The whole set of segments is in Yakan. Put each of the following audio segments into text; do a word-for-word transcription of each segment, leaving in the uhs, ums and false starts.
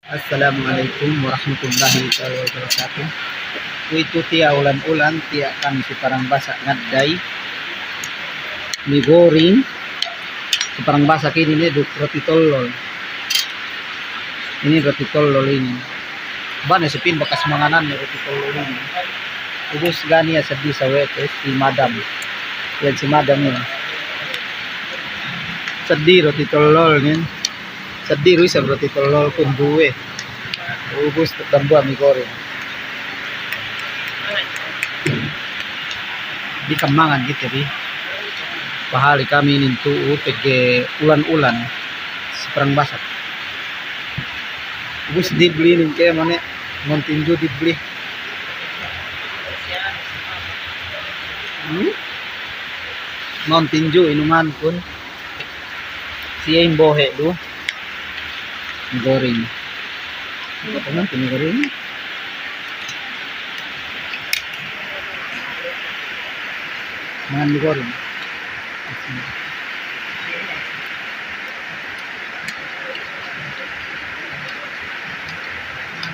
Assalamu alaikum warahmatullahi ta'ala wabarakatuh. Kuwe'itu tiya' ulan-ulan, tiya' kami si Parang Basa' ngadday mi goreng. Si Parang Basa' kini ne duk roti tollol. Inin roti tollol inin. Bang ne si pin bakas manganan ne roti tollol inin. Ubus ga' niya' seddili sawe'te si madam. Iyan si madam iyan. Seddili roti tollol inin. Seddili du isab roti tollol kun duwe. Ubus dambuwa' mi goreng. Di kamangan kite bi. Pahali kami inin tu'u pegge' ulan-ulan si Parang Basa'. Ubus dibli inin ke mane, ngontinju dibli. Hmm? Ngontinju inuman kun. Siye in bohe' du. Mi goreng. Ito, mi goreng. Mangan mi goreng.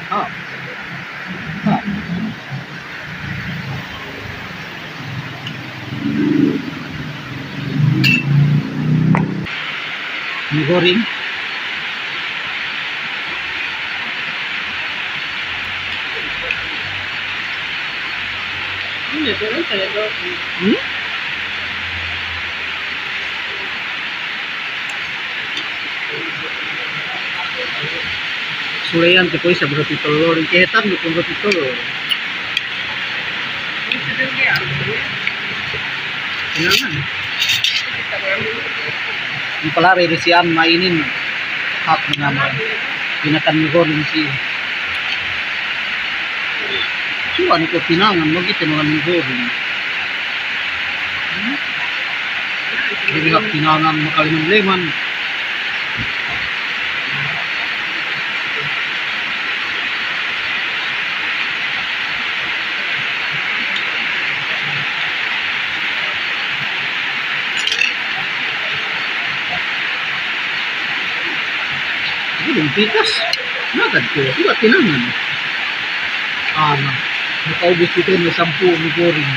Ah. Ah. Mi goreng. Hmm? Suleyan te ko' isab roti tollol, kehetan du kun roti tollol. Hinangan. Ipalari du si Amma inin. Hap hinangan. Pinakan mi goreng si. Suwan ko' pinangan, magite mangan mi goreng. Hmm? Jadi hap pinangan makaleman-leman. Ini pitas. Makan ko', iba' tinangan. Ana', nakaubus kite ne sampū' mi goreng.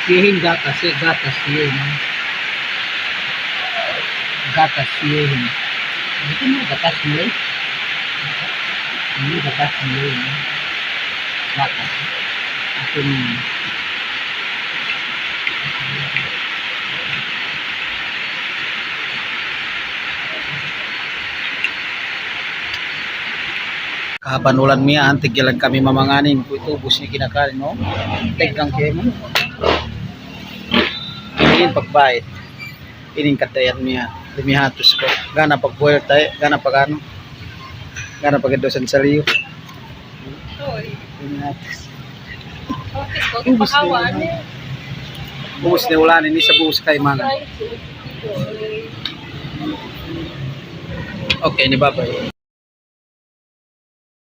Siyehin gatas, eh, gatas siyehin. Gatas siyehin. Itu mah gatas siyehin. Ini gatas siyehin. Gatas. Itu nih. Kahāpan ulan miya'an, tiggelan kami mamanganin, kuwe'itu ubus ne kinakanin, no? Teggang kēmon. Inin pagbayad. Inin kadayan miya'an, lime hatus ko'. Ga' ne pagboil taye', ga' ne paganu. Ga' ne pageddosan saliyu. Lime hatus. Ubus ne ulan. Ubus ne ulan inin, sa ubus kami mangan. Okay ne, bye-bye.